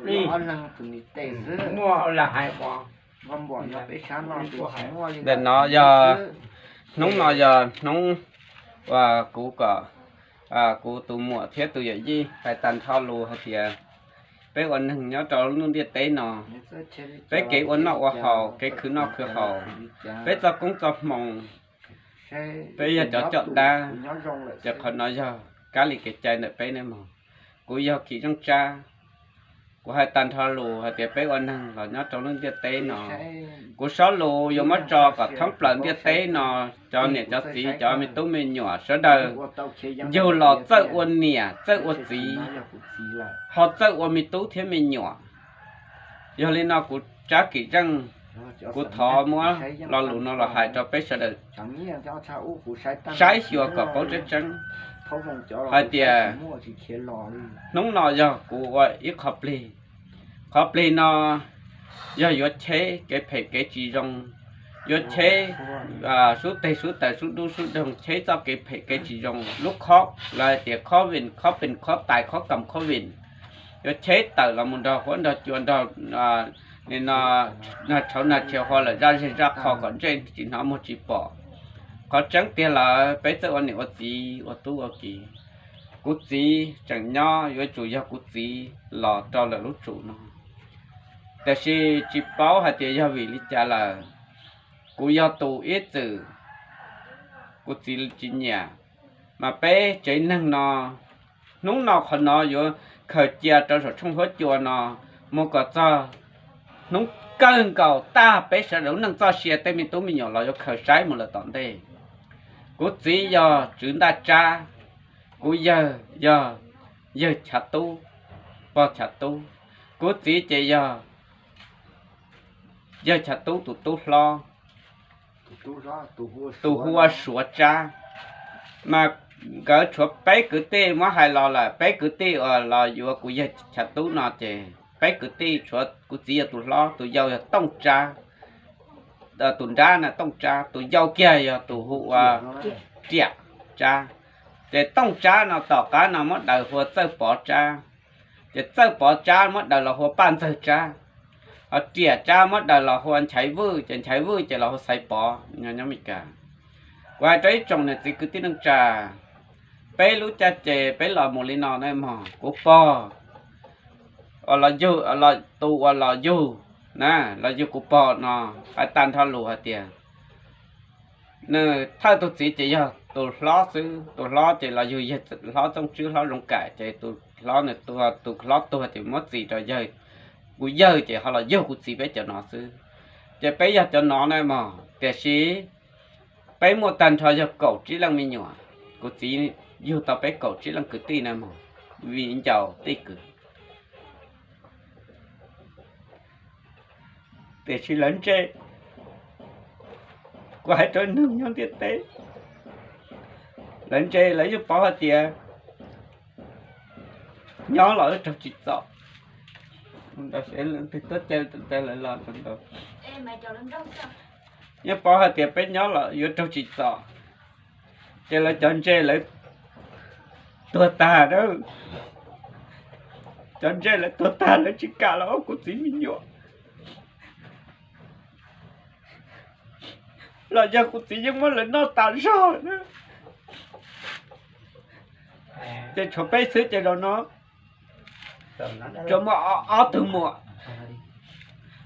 Ntawm no yog, hnub no yog hnub uas kuv kom kuv tus muam thiab tus yawm yij hais tag nrho lus hais tias peb ua neeg nyob rau lub ntiaj teb no, peb kev ua noj ua haus, kev khwv noj khwv haus, peb txoj koob txoj hmoo, peb yog cov coj dab, ces qhov no yog kab li kev cai ntawm peb ne mog. Kuv yog Kim Zeej Tsab, kuv hais tag nrho lus hais tias peb ua neeg los nyob rau lub ntiaj teb no, kuv sob lus yuav muab tso kom thoob plaws ntiaj teb no, cov niam cov txiv, cov me tub me nyuam sawv daws yug los txawj ua niam txawj ua txiv, ho txawj ua me tub thiab me nyuam. Yog li no kuv Tsab Kim Zeej, kuv thov muab lo lus no los hais rau peb sawv daws saib xyuas kom paub tseeb tseeb hais tias hnub no yog kuv ua ib qho plig. Qhov plig no yog yuav cheb kev phem kev tsis zoo, yuav cheb sub teg sub taws sub dub sub doog, cheb txoj kev phem kev tsis zoo. Lub khob los hais tias khob vin khob pes khob tais khob kam khob vin, yuav cheb tawm los mus nrog huab nrog cua nrog no, nag tshauv nag tshia hua lawm zaj zeg zaj qho kom ntsej tsis hnov muag tsis pom. Qhov tseeb tiag lawm peb txawj ua niam ua txiv ua tub ua kiv. Kuv txiv tseem nyob, yuav tsum yog kuv txiv los rau lawm lub tsum no. Tiam sis tsis paub hais tias yog vim li cas lawm, kuv yog tus ib txwm kuv txiv tsis nyiam. Mas peb tsev neeg no, hnub no qhov no yuav khaws cia rau saum tshooj huab cua no mus kom txog hnub kawg nkaus tag peb sawv daws lub neej txoj sia, tej me tub me nyuam los yuav khaws saib mus lawm tom ntej. Kuv txiv yog Tswv Ntaj Tsab, kuv yawg yog yawg Chav Tub, pog Chav Tub. Kuv txiv ces yog yawg Chav Tub tus tub hlob, tus hu ua Suav Tsab. Mas nkawd tshuav peb kwv tij, muab hais los lawm peb kwv tij uas los yuav kuv yawg Chav Tub no ces peb kwv tij tshuav kuv txiv yog tus hlob, tus yau yog Tooj Tsab, tus nrab na Tooj Tsab, tus yau kiag yog tus hu ua Riam Tsab. Ces Tooj Tsab no tom qab no muab daws hu ua Txawj Pov Tsab, ces Txawj Pov Tsab muab daws los hu ua Paj Ntxawg Tsab, ho Riam Tsab muab daws los hu ua Nchaiv Vwj, ces Nchaiv Vwj ces los hu ua Xaiv Pov nyob Meskas. Kuv hais rau ib tsoom niam txiv kwv tij neej tsa, peb lub caj ces peb los mus li no na mog. Kuv pog, los yug, tus uas los yug na, los yug kuv pog no, hais tag nrho lus hais tias nws thawj tus txiv ces yog tus hlob xwb, tus hlob ces los yug yawg hlob Txooj Tswb hlob Zoov Kaim, ces tus hlob nws tuag, tus hlob tuag ces muab txis rau yawg, kuv yawg ces ho los yug kuv txiv peb cov no xwb. Ces peb yog cov no na mog, tiam sis peb muaj tag nrho yog kaum tsib leej me nyuam, kuv txiv yug tau peb kaum tsib leej kwv tij na mog, viv ncaus tij kwv. Tiam sis lawv ntse, kuv hais rau neeg nyob ntiaj teb, lawv ntse lawv yeej paub hais tias nyob los wb raug tsim txom. Tuab cai lawv los, yeej paub hais tias peb nyob los yuav raug tsim txom, ces lawv cov ntse lawv tuag tag na. Cov ntse lawv tuag tag lawv tsis kam los ua kuv txiv me nyuam. Los yog kuv txiv yeej muab lawv noj tas zog na. Ces tshuav peb xwb ces zaum no tsuas muaj ob tug muam,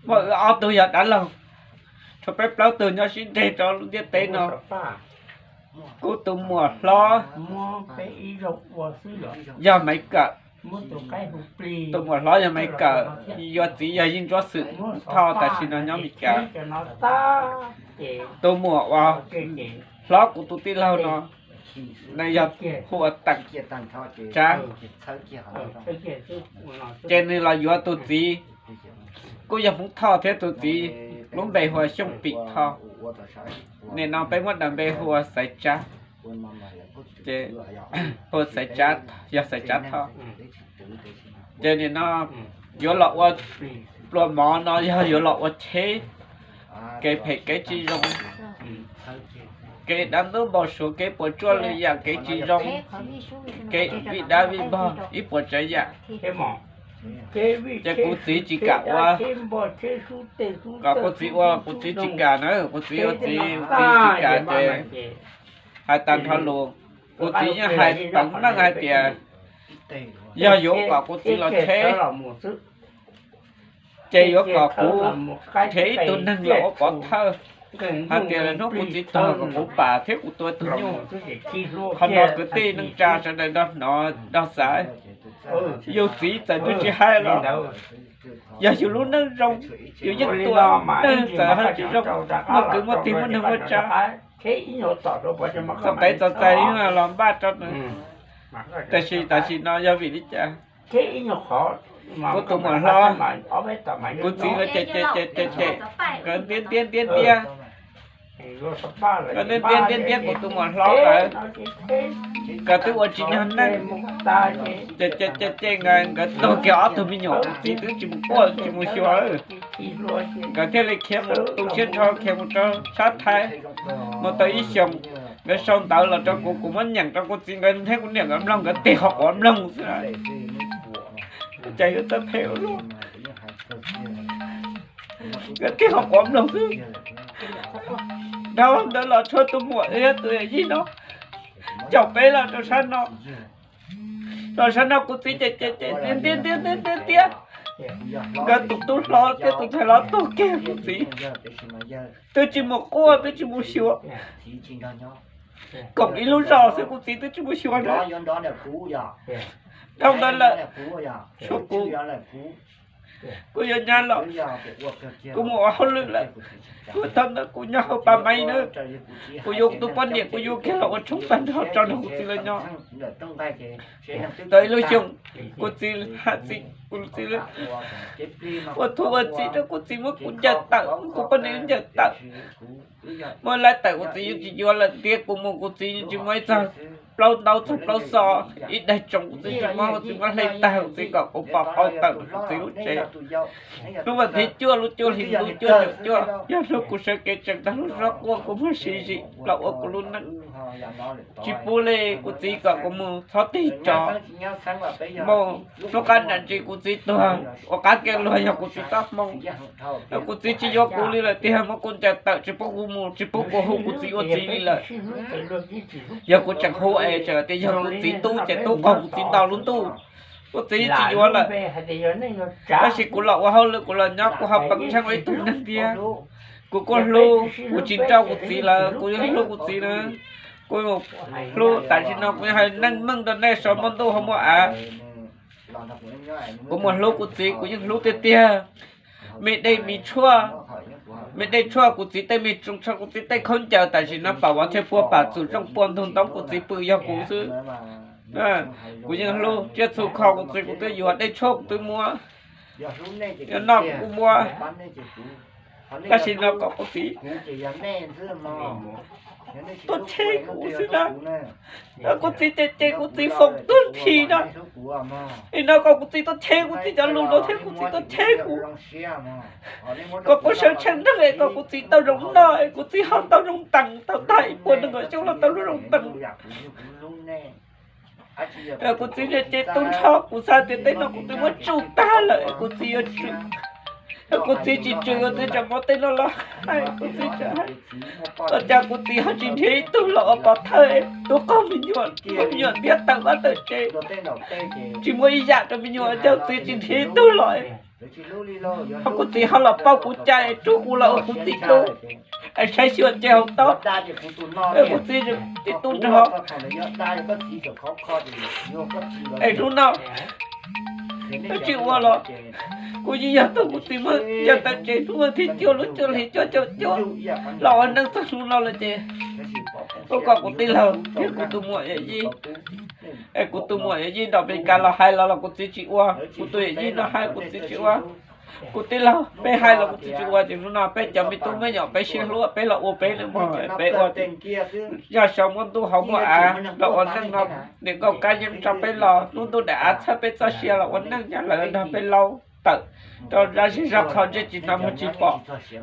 muaj wb ob tug yog dab laug, tshuav peb plaub tug nyob sib nreg rau lub ntiaj teb no. Kuv tus muam hlob yog Maiv Kawm, tus muam hlob yog Maiv Kawm, yuav txiv yog Yeej Ntsuab Xwm Thoj, tam sim no nyob Mes Kas. Tus muam uas hlob kuv tus tij laug no, nws yog hu ua Teem Tsab. Ces nws los yuav tus txiv, kuj yog Hmoob Thoj thiab, tus txiv lub npe hu ua Xyooj Pim Thoj. Nim no peb muab daws npe hu ua Xaiv Tsab, ces hu Xaiv Tsab, yog Xaiv Tsab Thoj. Ces nim no yuav los ua pluas mov no yog yuav los ua cheb, kev phem kev tsis zoo, kev dab ntub npau suav, kev puas tsuaj lwm yam kev tsis zoo, kev vij dab vij npog ib puas tsav yam. Ces kuv txiv tsis kam ua, kom kuv txiv ua kuv txiv tsis kam na, kuv txiv ua txiv, kuv txiv tsis kam ces hais tag nrho lus, kuv txiv yeej hais teev meej hais tias yog yuav kom kuv txiv los cheb, ces yuav kom kuv nrhiav ib tug neeg los ua pov thawj hais tias hnub kuv txiv tuag kom kuv pam thiab kuv tua tus nyuj. Qhov no kwv tij neej tsa sawv daws nrog hnov nrog xav. Yus txiv txawm twb tsis hais los yog yus lub neej zoo, yus yeej tua. Neeg txawm ho tsis zoo, muaj kwv muaj tij muaj neeg muaj tsa, txom qev txom txaij los npaj rau nws. Tiam sis tam sim no yog vim li cas? Kuv tus muam hlob, kuv txiv nkawd cem cem cem cem cem, nkawd ntiab ntiab ntiab ntiab, nkawd ntiab ntiab ntiab kuv tus muam hlob nkawd, nkawd twb ua tsis nyog neej. Ces ces ces nkawd tuag kiag ob tug me nyuam, kuv txiv twb tsis mus quaj tsis mus xyuas lawm. Nkawd thiaj li khiav mus tu siab nrho khiav mus rau sab Thaib, mus tau ib xyoos, nkawd sau ntawv los rau kuv, kuv muab nyeem rau kuv txiv nkawd thiab kuv niam nkawd mloog, nkawd tig qhov quav mloog xwb. Cas yuav txawj phem ua luaj. Nkawd tig qhov quav mloog xwb. Dhau ntawd los tshuav tus muam thiab tus yawm yij no caum peb los rau sab no. Los sab no kuv txiv ces ces ces ntiab ntiab ntiab ntiab ntiab, nkawd tus tub hlob thiab tus ntxhais hlob tuag kiag, kuv txiv twb tsis mus quaj twb tsis mus xyuas, koom ib lub zos xwb kuv txiv twb tsis mus xyuas na. Dhau ntawd lawm, tshuav kuv, kuv yuav nyab los, kuv mus ua hauj lwm lawm, kuv thaum ntawd kuv nyob hauv pas maiv na, kuv yuav kuv tus poj niam kuv yuav kiag los ua tshoob tag nrho tso nrog kuv txiv lawv nyob. Tau ib lub xyoos, kuv txiv hais txiv, kuv txiv ua thuv ua txim rau kuv txiv muab kuv ncaws tawm, muab kuv poj niam ncaws tawm, muab laib tawm, kuv txiv yeej tsis yuav lawm tiag, kuv mus kuv txiv yeej tsis muaj ib txog plaub ntaub txog plaub xov, ib daig tsoos kuv txiv tsis muab, kuv txiv muab hle tag, kuv txiv kom kuv pov hauv tawm kuv txiv lub tsev. Hnub vas thib cuaj lub cuaj hli ntuj cuaj caum cuaj yog hnub kuv sawv kev tsees tag lub zog quaj kuv muag siv zim los ua kuv lub neej. Tsis pub li, kuv txiv kom kuv mus txhob tig tsov. Mus hnub qab nram ntsis kuv txiv tuag, ua qab kiag luag yog kuv txiv txoj hmoo. Kuv txiv tsis yuav kuv li lawm tiag, muab kuv ncaws tawm tsis pub kuv mus, tsis pub kuv hu kuv txiv ua txiv li lawm. Yog kuv tseem hu es tseem tias yog kuv txiv tub ces tub qaug kuv txiv ntau lub ntuj. Kuv txiv tsis yuav lawm. Tab sis kuv los ua hauj lwm kuv los nyob kuv ho peem tsheej ua ib tug neeg tiag. Kuv kuj hlub, kuv tsis nrauj kuv txiv lawm, kuv yeej hlub kuv txiv na. Kuv hlub, tam sim no kuv yeej hais neej meej rau nej saum muaj ntuj hauv muaj av. Kuv mus hlub kuv txiv kuv yeej hlub tiag tiag. Me dej me tshuaj, me dej tshuaj kuv txiv tej me tsoos tshuaj kuv txiv tej khaub ncaws tam sim no pam vov thiaj puag pam txum rooj puag ntug ntoo kuv txiv pw yog kuv xwb. Kuv yeej hlub, tsiaj txhu kho kuv txiv kuv twb yuav, dej tshuaj kuv twb muab, noj kuv muab. Tab sis no kom kuv txiv tuaj cheb kuv xwb na. Kuv txiv ces ces kuv txiv foom tuag nthi na. Nim no kom kuv txiv tuaj cheb kuv txiv cov lus no thiab kuv txiv tuaj cheb kuv, kom kuv sawv tsees neeg es kom kuv txiv tau zoo noj es kuv txiv ho tau zoo teev tau tag ib puas nees nkaum xyoo los tau lub zoo teev. Kuv txiv ces ces tu nrho, kuv xav tias tej no kuv twb muab tsuj tag lawm es kuv txiv yuav tsum, kuv txiv tsis tsum, kuv txiv tseem muab tej no los hais, kuv txiv tseem hais, ua cas kuv txiv ho tsis nrhiav ib tug los ua pov thawj, tub qaug me nyuam, me nyuam ntiab tawm vaj tawm tsev, tsis muaj ib yam rau me nyuam, cas kuv txiv tsis nrhiav ib tug los, kuv txiv ho los pauj kuv cai, rub kuv los ua kuv txiv tub, es saib xyuas nce hauv toj, kuv txiv ces tu nrho. Es hnub no, twb tsis ua los, kuv yeej yog tug kuv txiv muab ncaws tawm tsev hnub vas thib cuaj lub cuaj hli cuaj caum cuaj los ua neej txog hnub no lawm ces, kuv kom kuv tij laug thiab kuv tus muam yawm yij, es kuv tus muam yawm yij nram Amelikas los hais los los kuv txiv tsis ua, kuv tus yawm yij no hais kuv txiv tsis ua, kuv tij laug peb hais los kuv txiv tsis ua, ces hnub no peb cov me tub me nyuam peb sib hlub peb los ua peb li mog, peb ua zaj saum muaj ntuj hauv muaj av los ua neej no, niam nkauj kab yeej tso peb los, lub ntuj daim av txhawb peb txoj sia los ua neej nyob lawm nrog peb laub tawm rau zaj zej zog qho ntsej tsis hnov muag tsis pom,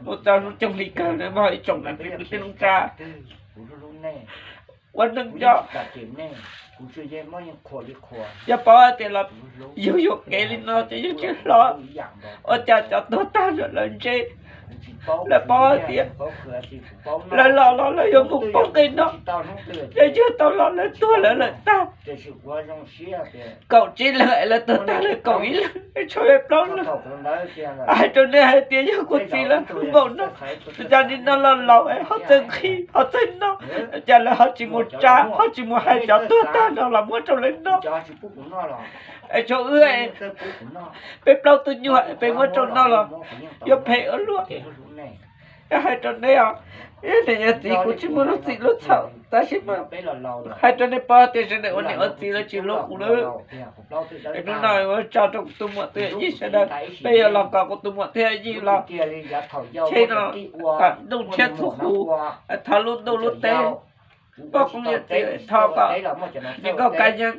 mus txog lub cooj hli kawg na mog ib tsoom kwv tij neej tsa. ua neeg nyob. Yog paub tias los yug yuam kev li no ces yeej tsis hlob. Ua cas cov tuag tag lawm lawv ntse, lawv paub tias lawv los los lawv yuav mus poob nqi no, yog yug tau los lawv tuag lawv lawm tag. Kaum tsib leeg es lawv tuag tag lawm kaum ib leeg, tshuav peb plaub leeg. Hais rau nej hais tias yog kuv txiv lawv hwm npaum no, cas nim no los laus ho txawj nqhis ho txawj noj, cas lawv ho tsis mus tsa ho tsis mus hais cov tuag tag no los muab rau lawv noj. Es tshuav wb peb plaub tug nyuag peb muab rau noj los yuav phem ua luaj. Hais rau nej os, niam yog txiv kuv tsis muaj lub txim lub txhaum tab sis mas hais rau nej paub tias sawv daws ua niam ua txiv lawv tsis hlub kuv lawm. Hnub no ua tsaug rau kuv tus muam tus yawm yij sawv daws, peb yuav los kom kuv tus muam thiab yij los tsheb no kom ntuj ntshiab txhua qhus, thov lub ntuj lub teb poj koob yawm txiv, thov kom niam nkauj Kab Yeeb,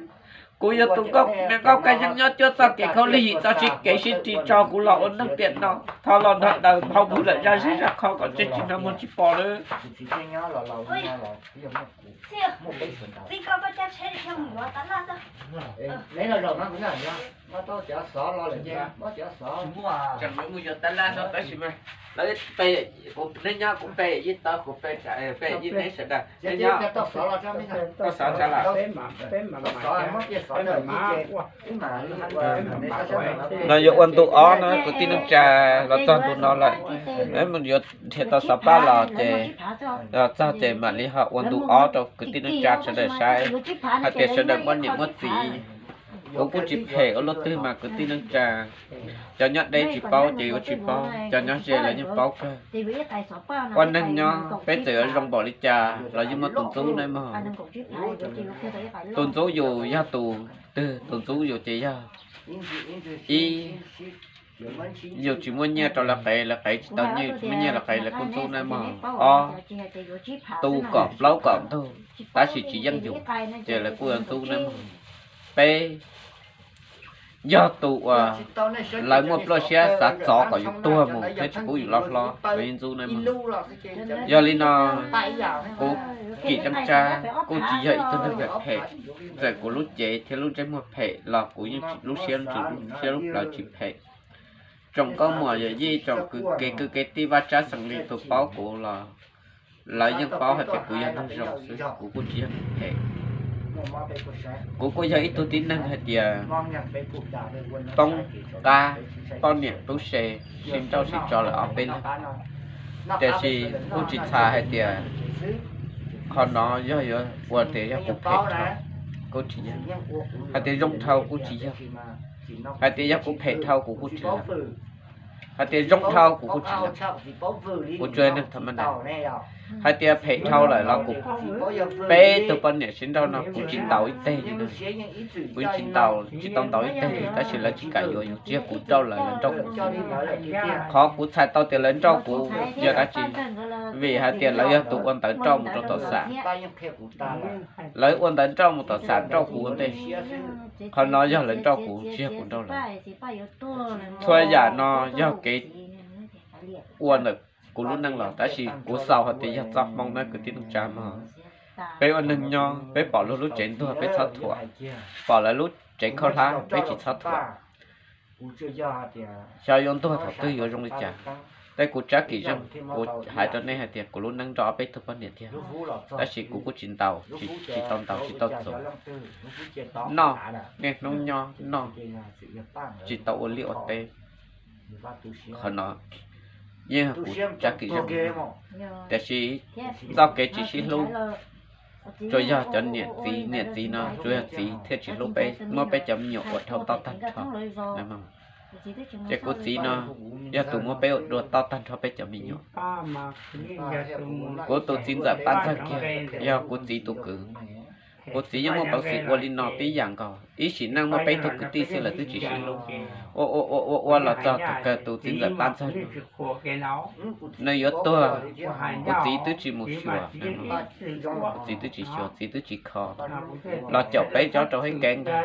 kuv yog tus niam nkauj Kab Yeeb nyob cuab txoj kev khaub lig yim txoj sib kev sib ris tso kuv los ua neeg tiam no, thov los nrog daws nphau mus lawm zaj zeb zaj qho kom tseg tsis hnov muag tsis pom lawm. Tseem mus yuav tab laj no tab sis mas lawv pe, kuv neb nyob kuv pe yij tau kuv pe, pe yij neb sawv daws neb nyob. Tau xav tsa lawm. No yuav ua ntu ob no kwv tij neej tsa los txog ntu no lawm. Yuav dhia tau xov pab los ces, los txog ces mam li ho ua ntu ob rau kwv tij neej tsa sawv daws saib hais tias sawv daws muaj niam muaj txiv. Kuv kuj tsis phem ua luaj twg mas kwv tij neej tsa. Cov nyob deb tsis paub ces yuav tsis paub, cov nyob ze lawv yeej paub kawg. Ua neeg nyob peb txawm yuav zoo npaum li cas los yeej muaj tus ntxub nawb mog. Tus ntxub yus yog tus twg? Tus ntxub yus ces yog ib, yus tsis muaj nyiaj rau lawv qev, lawv qev tsis tau nyiaj, yus tsis muaj nyiaj lawv qev lawv kuj ntxub nawb mog. Ob, tu kom plaub kom ntug tab sis tsis yeej yus ces lawv kuj yuav ntxub nawb mog. Peb, yog tus uas lawv muaj pluaj siab xav txov kom yus tuag mus thiab tsis pub yus loj hlob, lawv yeej ntxub nawb mog. Yog li no, kuv Kim Zeej Tsab kuj tsis yog ib tug neeg phem, txawm kuv lub cev thiab lub ntsej muag phem los kuv yeej lub siab, lub siab lub plawv tsis phem. Tsoom nkauj muam yawm yij, tsoom kwv kev kwv kev tij vaj tsab xeem li tus paub kuv los lawv yeej paub hais tias kuv yog neeg zoo xwb, kuv kuj tsis yog neeg phem. Kuv kuj yog ib tug tib neeg hais tias poob qab, poj niam tub se sib nrauj sib tso lawm ob peb leeg, tiam sis kuj tsis txhais hais tias qhov no yog yuav ua tias yog kuv phem dhau, kuj tsis yog. Hais tias zoo dhau kuj tsis yog. Hais tias yog kuv phem dhau kuv kuj tsis yog. Hais tias zoo dhau kuv kuj tsis yog. Kuv tsuas yog neeg thas mas das. Hais tias phem dhau lawm los kuv, peb tug poj niam sib nrauj no kuv tsis ntaus ib teg li na. Kuv tsis ntaus, tsis tau ntaus ib teg li tab sis lawv tsis kam yuav yus, tsis yog kuv nrauj lawv, lawv nrauj kuv. Qhov kuv txhais tau tias lawv nrauj kuv yog dab tsi? Vim hais tias lawv yog tus ua ntawv nrauj mus rau tom xam. Lawv ua ntawv nrauj mus tom xam nrauj kuv ua ntej. Qhov no yog lawv nrauj kuv, tsis yog kuv nrauj lawv. Txhua yam no yog kev ua ntawm kuv lub neej los tab sis kuv xaus hais tias yog txoj hmoo na kwv tij neej tsa mog. Peb ua neeg nyob peb pom luag lub tsev ntuag peb txhob thuam, pom lawv lub tsev khaub hlab peb tsis txhob thuam. Xyov yuav ntuag thaum twg yuav zoo li cas. Tej kuv Tsab Kim Zeej, kuv hais rau nej hais tias kuv lub neej nrauj ob peb tug poj niam tiag, tab sis kuv kuj tsis ntaus, tsis tau ntaus tsis tau txuas. Noj, niaj hnub nyob noj, tsis tau ua liaj ua teb. Qhov no yeej kuv Tsab Kim Zeej, tiam sis txoj kev tsis sib hlub tsuas yog cov niam txiv, niam txiv no tsuas yog txiv thiaj tsis hlub peb, muab peb cov me nyuam ua dhau toj tag nrho. Ces kuv txiv no yog tus muab peb ua dua toj tag nrho peb cov me nyuam. Kuv tus txiv ntxawm Paj Ntxawg kiag yog kuv txiv tus kwv. Kuv txiv yeej muaj peev xwm ua li no tib yam nkaus, ib sim neej muaj peb tug kwv tij xwb lawv twb tsis sib hlub. Ua ua ua ua ua los txog thaum kawg tus txiv ntxawm Paj Ntxawg no, nws yuav tuag, kuv txiv twb tsis mus xyuas, kuv txiv twb tsis xyuas, txiv twb tsis kho, los caum peb tsob rau hib keeb ntag.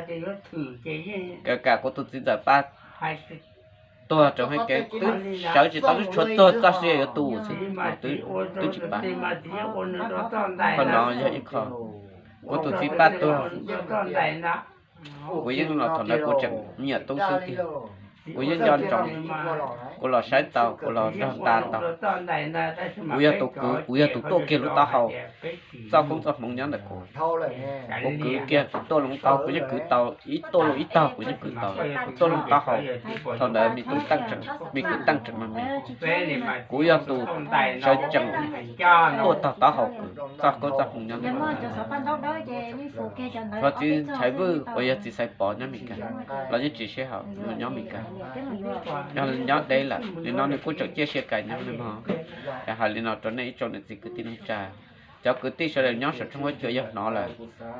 Kav kam kuv tus txiv ntxawm Paj tuag rau hauv kev, twb sawv tsis tau, twb tshuav tuag txoj sia yuav tu xwb, twb tsis pab. Qhov no yog ib qho. Kuv tus txiv Paj tuag, kuv yeej los thaum ntawd kuv tseem me nyuam tub xwb tiag. Kuv yeej nco ntsoov, kuv los saib tau, kuv los nrog nta tau. Kuv yog tus kwv, kuv yog tus tuaj kiag lub taub hau. Txoj koob txoj hmoov nyob ntawm kuv. Kuv kwv kiag, kuv tuaj loo taub, kuv yeej kwv tau, ib tuaj loo ib tog kuv yeej kwv tau. Kuv tuaj loo taub hau, thaum ntawd me tub teej tseem, me kwv teej tseem mas me. Kuv yog tus sawv tsees tuaj tog taub hau kwv txoj koob txoj hmoov nyob ntawm kuv. Cov txiv Nchaiv Vwj uas yog txiv Xaiv Pov nyob Mes Kas los yeej tsis sib haum, nws nyob Mes Kas, yog nyob deb lawm li no nws kuj tseem ciaj sia kais nyob li no. Es hais li no rau nej ib tsoom niam txiv kwv tij neej tsa, cov kwv tij sawv daws nyob saum tshooj huab cua yog hnov lawm,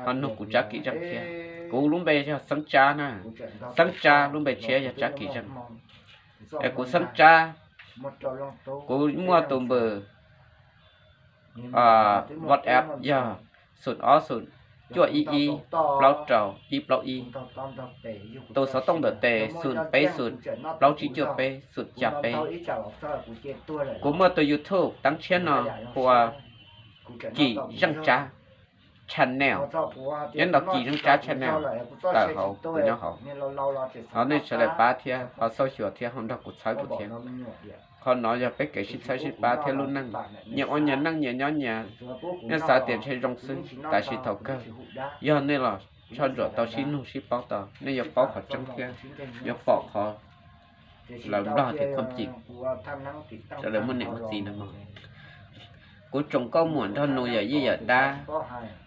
ho nug kuv Tsab Kim Zeej thiab. Kuv lub npe yog Xeeb Tsab na, Xeeb Tsab lub npe tshiab yog Tsab Kim Zeej. Es kuv Xeeb Tsab, kuv muaj tus npawb WhatsApp yog xoom ob xoom cuaj ib ib plaub rau ib plaub ib, tus xov tooj ntawm tes xoom peb xoom plaub tsib cuaj peb xoom xya peb. Kuv muaj tus YouTube teeb tshiab no hu ua Kim Zeej Tsab channel, nyob ntawm Kim Zeej Tsab channel tawm hauv kuv nyob hauv. Ho nej sawv daws pab thiab ho xauj xyuas thiab ho nrog kuv txhawb kuv thiab. Qhov no yog peb kev sib txhawb sib pab thiab lub neej. Nyias ua nyias neej nyias nyob nyias, nej xav tias ntshe zoo xwb, tab sis thaum kawg yog nej los tshoj ntsuam tau sib nug sib paub tau, nej yuav paub qhov tseeb thiab yuav pom qhov lawv nplog tias khom cim, sawv daws muaj niam muaj txiv no mog. Kuv tsoom nkauj muam nraug nus yawm yij yawm dab,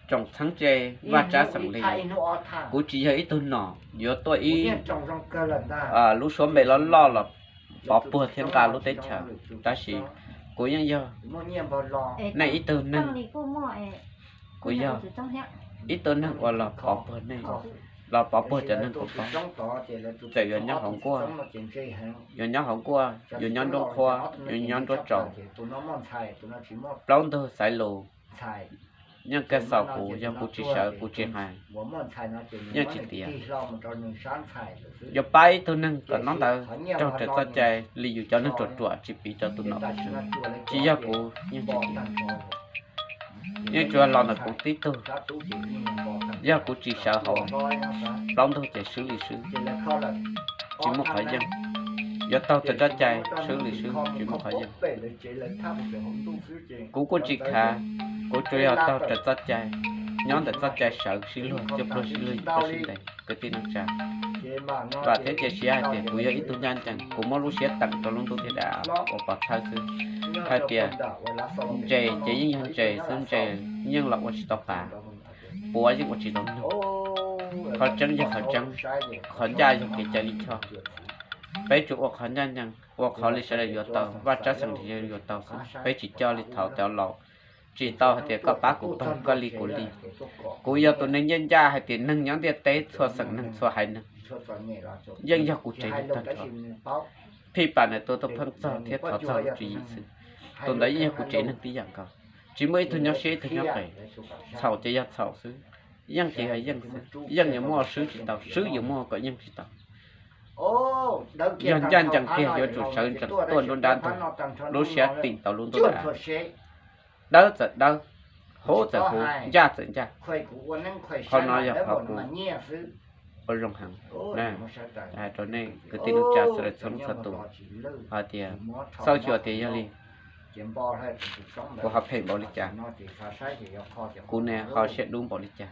tsoom txheeb ze Vaj Tsab xeem Lis, kuv tsis yog ib tug nom yuav tuaj ib lub suab npe loj loj los pov puag thiab nqa lub teb chaws, tab sis kuv yeej yog nej ib tug neeg, kuv yog ib tug neeg uas los pov puag nej, los pov puag cov neeg kuv pov. Txawm yuav nyob hauv nkuaj, yuav nyob hauv nkuaj, yuav nyob nruab qhuab, yuav nyob nruab tsaus, plaub ntug xaiv lus, yeej kawg xaus kuv, yog kuv tsis sawv kuv tsis hais, yeej tsis tiav. Yuav pab ib tug neeg kom ntaub ntawv raug raws txoj cai li yus cov neeg ruam ruam tsis piv rau tus nom tus tswv, tsis yog kuv yeej tsis tiav. Yeej tsuas los ntawm kuv tib tug, yog kuv tsis sawv hauv plaub ntug ces swb li swb, tsis muaj qhov yeej. Yuav taug raws txoj cai swb li swb, tsis muaj qhov yeej. Kuv kuj tsis khav, kuv tsuas yog taug raws txoj cai, nyob ntawm txoj cai sawv sib luag, cuaj pluag sib luag, yim pluag sib ntes, kwv tij neej tsa. Vam thiab cia siab hais tias kuv yog ib tug ncaj ncees, kuv muab lub siab teem rau lub ntuj thiab dav uas pov thawj xwb. Hais tias ntses ces yeej yog ntses xwb, ntses yeej los ua tsis tau pas, puav yeej ua tsis tau nug. Qhov tseeb yog qhov tseeb, qhov ncaj yog kev cai lij choj. Peb tsuas ua qhov ncaj ncees, ua qhov li sawv daws yuav tau, Vaj Tsab xeem Lis yuav tau xwb. Peb tsis coj li thaum cov laus, tsis tau hais tias koj pab kuv pawg, koj li kuv li. Kuv yog tus neeg ncaj ncaj hais tias neeg nyob ntiaj teb txhua xeem neeg txhua haiv neeg yeej yog kuv tsev neeg tag nrho. Phij pam ntawm tus tub pheej txog thiab thov txog kuv tswv yim xwb, tus ntawd yeej yog kuv tsev neeg tib yam nkaus. Tsis muaj ib tug nyob siab ib tug nyob pem. Txhaum ces yog txhaum xwb, yeej ces yog yeej xwb, yeej yuav muaj swb tsis tau, swb yuav muaj kom yeej tsis tau. Yog ncaj ncees tiag yuav tsum sawv ntsees tuaj nruab nrab ntug, lub siab teem tau lub ntuj dav. Dawb txawm dawb, huv txawm huv, ncaj txawm ncaj. Qhov no yog qhov kuv ua zoo heev. Hais rau nej kwv tij neej tsa sawv daws txhua leej txhua tus, hais tias xauj xyuas tias yog li kuv ho phem npaum li cas, kuv ne ho siab dub npaum li cas.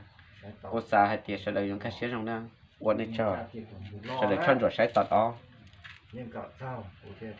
Kuv xav hais tias sawv daws yuav nkag siab zoo na, ua nej tsaug, sawv daws tshaj ntsuam saib tom ob.